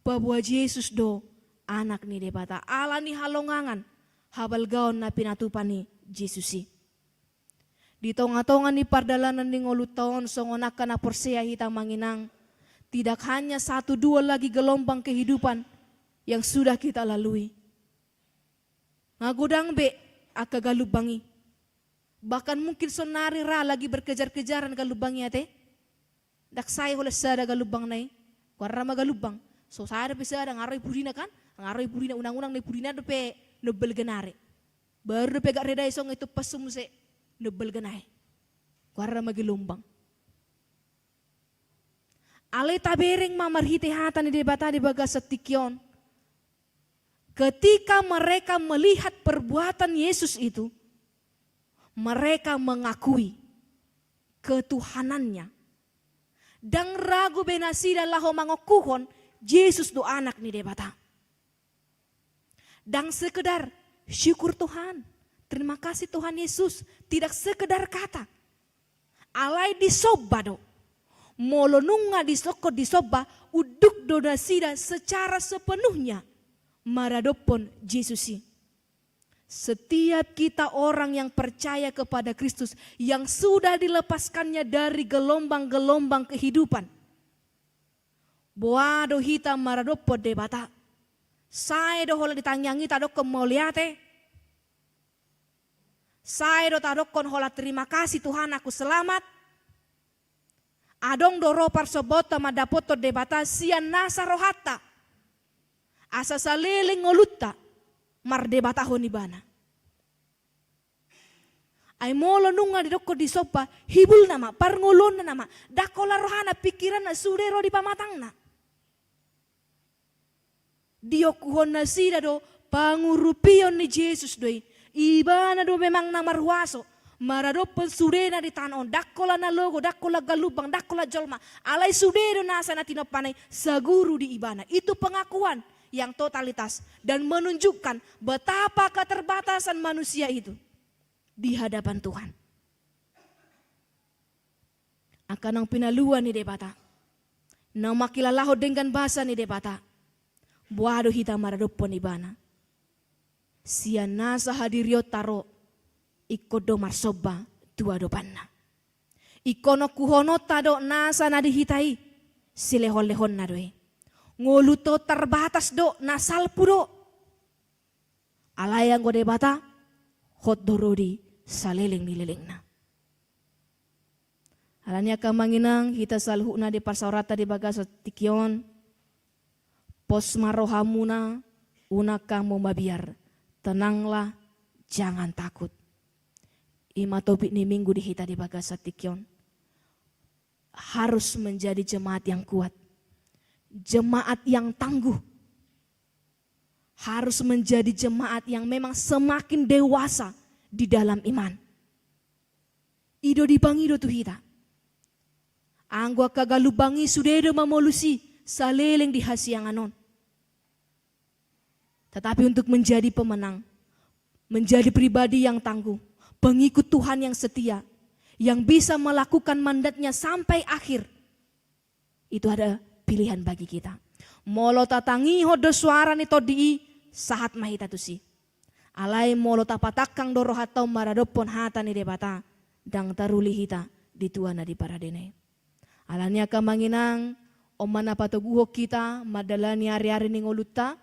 paboa Jesus do Anak ni Debata, ala ni halongangan habalgaon na pinatupa ni Jesus i. Di tonga-tonga ni pardalanan ni ngolunta on, songon angka na porsea hita amang inang, tidak hanya satu dua lagi gelombang kehidupan yang sudah kita lalui. Nga godang be angka galumbang i. Bahkan mungkin sonari ra lagi berkejar-kejaran galumbang i ate. Ndang sae holan sada galumbang na i. Goarna ma galumbang. So sada pe sada, nga ro i pudina kan? Nga ro i pudina, unang-unang na i pudina dope nombal ganare. Baru dope gak reda i, songon i tumpasmu muse nombal ganare. Goarna ma gelombang. Alai tabereng ma marhite hata ni Debata di bagasan tingki on. Ketika mereka melihat perbuatan Yesus itu, mereka mengakui ketuhanannya. Ndang ragu be nasida laho mangokuhon Jesus do Anak ni Debata. Ndang sekedar syukur Tuhan, terima kasih Tuhan Yesus, tidak sekedar kata. Alai disomba do. Molo nunga disokkon disomba, unduk do nasida secara sepenuhnya maradophon Jesus i. Setiap kita orang yang percaya kepada Kristus, yang sudah dilepaskannya dari gelombang-gelombang kehidupan, boha do hita maradophon Debata. Sae do holan di tangiang i tadokkon mauliate. Sae do tadokkon holan terima kasih Tuhan, aku selamat. Adong do ro parsombaonta mandapothon Debata sian nasa rohanta, asa saleleng ngolunta mardebatahon Ibana. Ai molo nunga didokkon disomba, hibulna ma, parngoluonna ma, ndang holan rohana, pikiranna, sude ro di pamatangna. Diokuhon nasida do pangurupion ni Jesus do i. Ibana do memang na marhuaso maradophon sudena di tano on, ndang holan na logo, ndang holan galumbang, ndang holan jolma. Alai sude do nasa na tinompana i saguru di Ibana. Itu pengakuan yang totalitas dan menunjukkan betapa keterbatasan manusia itu di hadapan Tuhan. Angka naung pinalua ni Debata, naung mangkilalahon denggan basa ni Debata, boha do hita maradophon Ibana? Sian nasa hadirionta ro, ingkon do marsomba tu adopanna. Ingkon okuhononta do nasa na di hita i, silehon-lehonna do i. Ngolunta on tarbatas do, na salpu do. Alai anggo Debata, hot do ro di saleleng ni lelengna. Alani i angka amang inang, hita saluhutna di parsaoranta di bagasan tingki on, pos ma rohamuna, unang hamu mabiar, tenanglah, jangan takut. I ma topik ni Minggu di hita di bagasan tingki on. Harus menjadi jemaat yang kuat, jemaat yang tangguh. harus menjadi jemaat yang memang semakin dewasa di dalam iman. I do dipangido tu hita. Anggo angka galumbang i sude do mamolus i saleleng di hasiangan on. Tetapi untuk menjadi pemenang, menjadi pribadi yang tangguh, pengikut Tuhan yang setia, yang bisa melakukan mandatnya sampai akhir, itu ada pilihan bagi kita. Molo tatangihon do suara ni Tondi i, sahat ma hita tusi. Alai molo tapatangkang do rohanta maradophon hata ni Debata, ndang taruli hita di tua na di paradena i. Alani angka amang inang, on ma na patoguhon hita mandalani ari-ari ni ngolunta,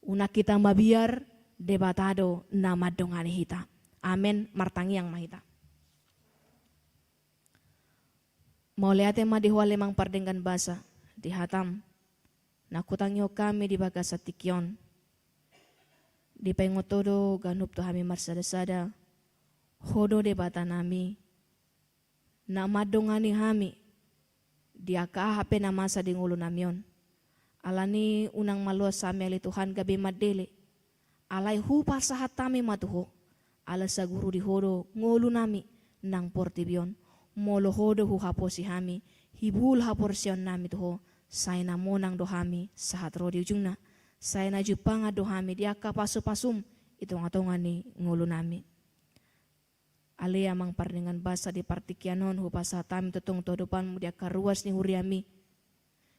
unang hita mabiar, Debata do na mandongani hita. Amen. Martangiang ma hita. Mauliate ma di Ho ale Amang pardenggan basa, di hatam na hutangihon hami di bagasan tingki on. Dipaingot Ho do ganup tu hami marsada-sada, Ho do Debata nami na mandongani hami di angka aha pe na masa di ngolu nami on. Alani unang maloas hami ale Tuhan gabe mandele. Alai hupasahat hami ma tu Ho, ala saguru di Ho do ngolu nami nang portibi on. Molo Ho do huhaposi hami, hibul haporseaon nami tu Ho, sai na monang do hami sahat ro di ujungna. Sai na jumpangan do hami di angka pasu-pasum i tonga-tonga ni ngolu nami. Ale Amang pardenggan basa, di partingkian on hupasahat hami tongtong tu adopanmu di angka ruas ni huriami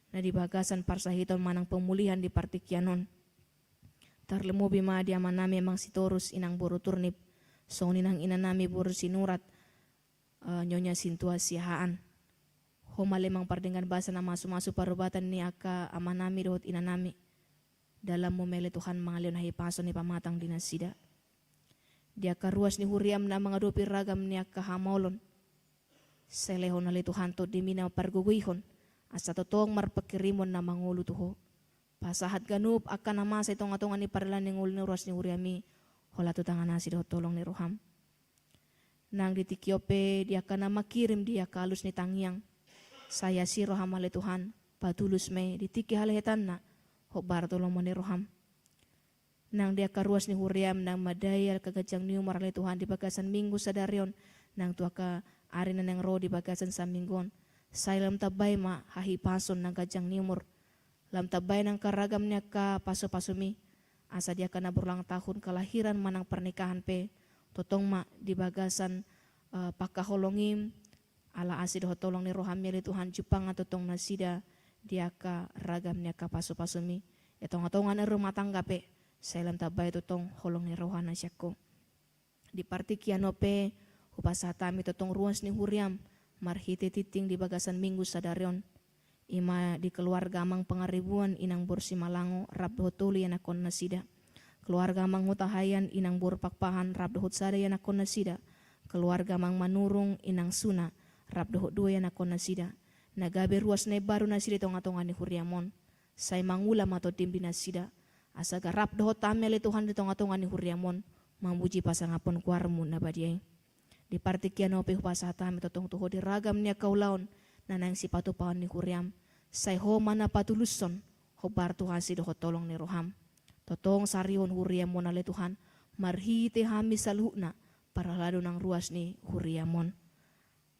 na di bagasan parsahiton manang pemulihan di partingkian on. Tarlumobi ma di amanami Amang Sitorus, inang boru Turnip, songon i nang inanami boru Sinurat, eh, Nyonya Sintua Siahaan. Ho ma ale Amang pardenggan basa na masu-masu parubatan ni angka amanami dohot inanami. Dalanmu ma ale Tuhan mangalehon hahipason i pamatang di nasida. Di angka ruas ni huriam na mangadopi ragam ni angka hamaolon, sai lehon ale Tuhan Tondimi na pargogoihon, asa tongtong marpangkirimon na mangolu tu Ho. Pasahat ganup angka na masa i tonga-tonga ni pardalanan ni ngolu ni ruas ni huriami, holan tu tangan asi dohot holong ni roham. Nang di tingki on pe di angka na mangkirim di angka alus ni tangiang, sai asi roham ale Tuhan, patulus ma i di tingki halehetanna, hombar tu lomo ni roham. Nang di angka ruas ni huriam na mandai angka ganjang ni umur ale Tuhan di bagasan minggu sadari on, nang tu angka ari na naeng ro di bagasan saminggu on, sai lam tambai ma hahipason nang ganjang ni umur. Lam tambai nang angka ragam ni angka pasu-pasumi, asa di angka na berulang tahun kelahiran manang pernikahan pe, tongtong ma di bagasan, eh, pangkaholongim, ala asi dohot holong ni roham ale Tuhan, jumpangan tongtong nasida di angka ragam ni angka pasu-pasumi. Di tonga-tonga ni rumah tangga pe, sai lam tambai tongtong holong ni roha na sian Ho. Di partingkian on pe, hupasahat hami tongtong ruas ni huriam, marhite tingting di bagasan minggu sadari on. I ma di keluarga Amang Pangaribuan, inang boru Simalango, rap dohot tolu ianakhon nasida. Keluarga Amang Hutahaean, inang boru Pakpahan, rap dohot sada ianakhon nasida. Keluarga Amang Manurung, inang Suna, rap dohot dua ianakhon nasida. Na gabe ruas na imbaru nasida di tonga-tonga ni huriam on. Sai mangula ma Tondim di nasida. Asa gabe rap dohot hami ale Tuhan di tonga-tonga ni huriam on, mamuji pasangaphon goarmu na badia i. Di partingkian on pe hupasahat hami tongtong tu Ho di ragam ni angka ulaon na naeng sipatupaon ni huriam. Sai Ho ma na patulushon, hombar tu asi dohot holong ni roham. Tongtong sarihon huriam on ale Tuhan, marhite hami saluhutna, parhalado nang ruas ni huriam on.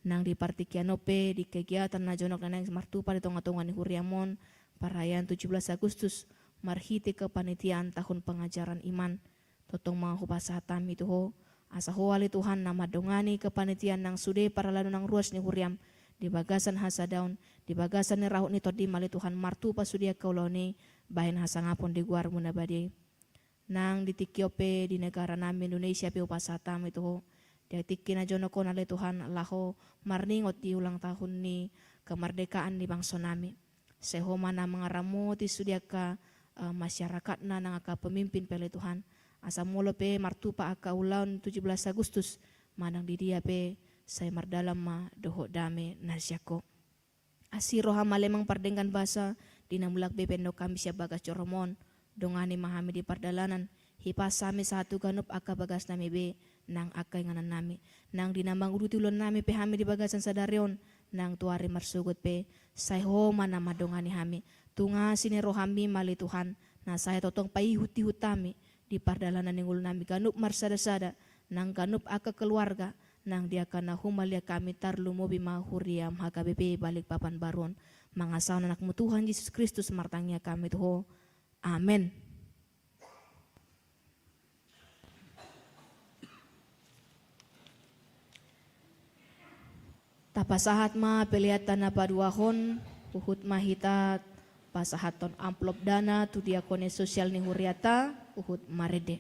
Nang di partingkian on pe di kegiatan na jonok na naeng martupa di tonga-tonga ni huriam on, parayaan tujuh belas Agustus, marhite kepanitiaan tahun pengajaran iman. Tongtong ma hupasahat hami tu Ho, asa Ho ale Tuhan na mandongani kepanitiaan nang sude parhalado nang ruas ni huriam, di bagasan hasadaon, di bagasan ni rahut ni Tondim ale Tuhan martupa sude angka ulaon i, bahen hasangapon di goarmu na badia i. Nang di tingki on pe di negara nami Indonesia pe hupasahat hami tu Ho. Di tingki na jonok on ale Tuhan laho marningot di ulang tahun ni kemerdekaan ni bangso nami. Sai Ho ma na mangaramoti sude angka, eh, masyarakatna nang angka pemimpin pe ale Tuhan. Asa molo pe martupa angka ulaon tujuh belas Agustus, manang di dia pe sai mardalan ma dohot dame na sian Ho. Asi roham ale Amang pardenggan basa, di na mulak be pe nangkok hami sian bagas joroMon, dongani ma hami di pardalanan, hipas hami sahat tu ganup angka bagas nami be, nang angka inganan nami. Nang di na manguduti ulaon nami pe hami di bagasan sadari on, nang tu ari marsogot pe, sai Ho ma na mandongani hami. Tung asi ni rohami ma ale Tuhan, na sai tongtong paihut-ihut hami di pardalanan ni ngolunami ganup marsadasada, nang ganup angka keluarga, nang di angka na humaliang hami, tarlumobi ma huriaM H K B P Balikpapan baru on. Mangasahon AnakMu Tuhan Jesus Kristus martangiang hami tu Ho. Amen. Tapasahat ma pelean na paduahon, huhut ma hita pasahathon amplop dana tu diakones sosial ni huriata, huhut marende.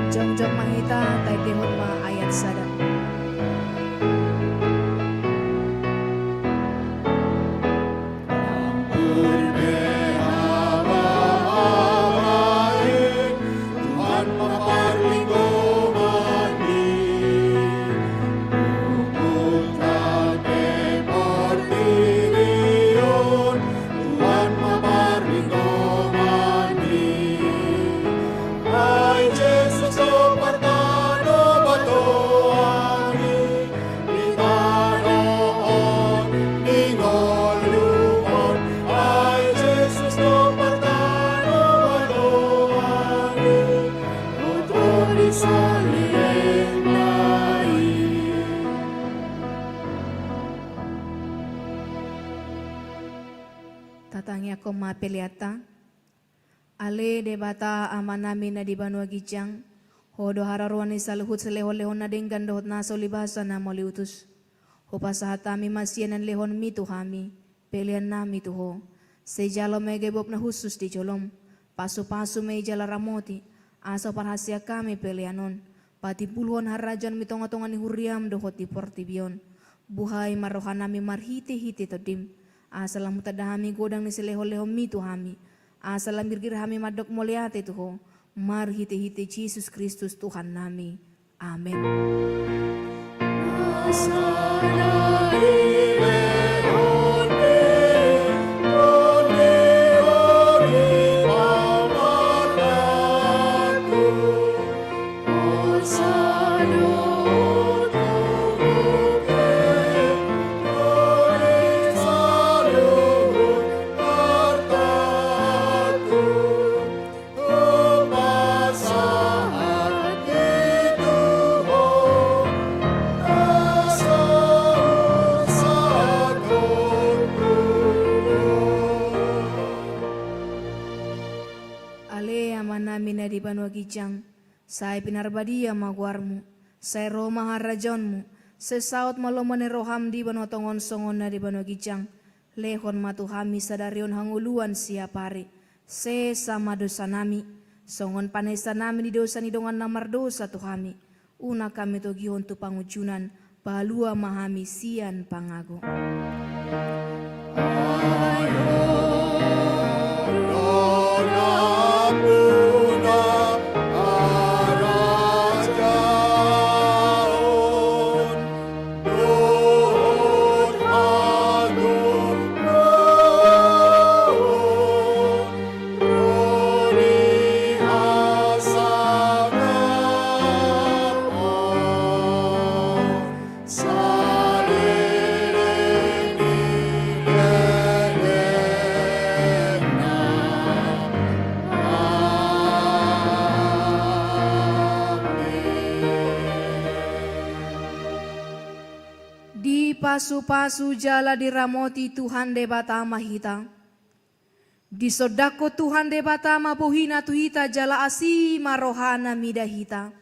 Jongjong ma hita, taendehon ma ayat sada. Tuhan ma parlinggoman. Toma peleanta. Ale Debata Amanami na di banua ginjang, Ho do haroroan ni saluhut silehon-lehon na denggan dohot na so libasa na mauliutus. Hupasahat hami ma sian na nilehonmi tu hami, peleannami tu Ho. Sai jalo ma i gabe uap na hushus di jolom, pasu-pasu ma i jala ramoti, asa huparhaseang hami pelean on patimbulhon harajaonmi tonga-tonga ni huriam dohot di portibi on. Buhai ma rohanami marhite-hite Tondim, asa lam hutanda hami godang ni silehon-lehonmi tu hami, asa lam girgir hami mandok mauliate tu Ho, marhite-hite Jesus Kristus Tuhannami. Amen. Ale Amanami na di banua ginjang, sai pinarbadia ma goarmu, sai ro ma harajaonmu, sai saut ma lomo ni roham di banua tonga on songon na di banua ginjang. Lehon ma tu hami sadari on hangoluan siapari. Sesa ma dosanami, songon panesanami di dosa ni dongan na mardosa tu hami. Unang hami togihon tu pangunjunan, palua ma hami sian pangago. Dipasu-pasu jala diramoti Tuhan Debata ma hita. Disondangkon Tuhan Debata ma bohina tu hita jala asi ma rohana mida hita.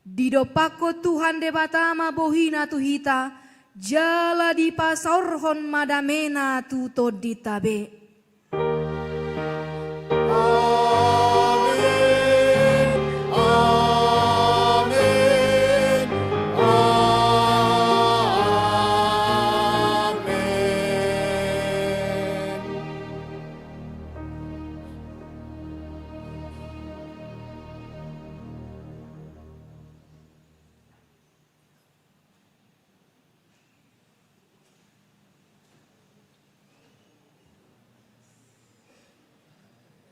Didompakkon Tuhan Debata ma bohina tu hita, jala dipasaorhon ma damena tu tondinta be.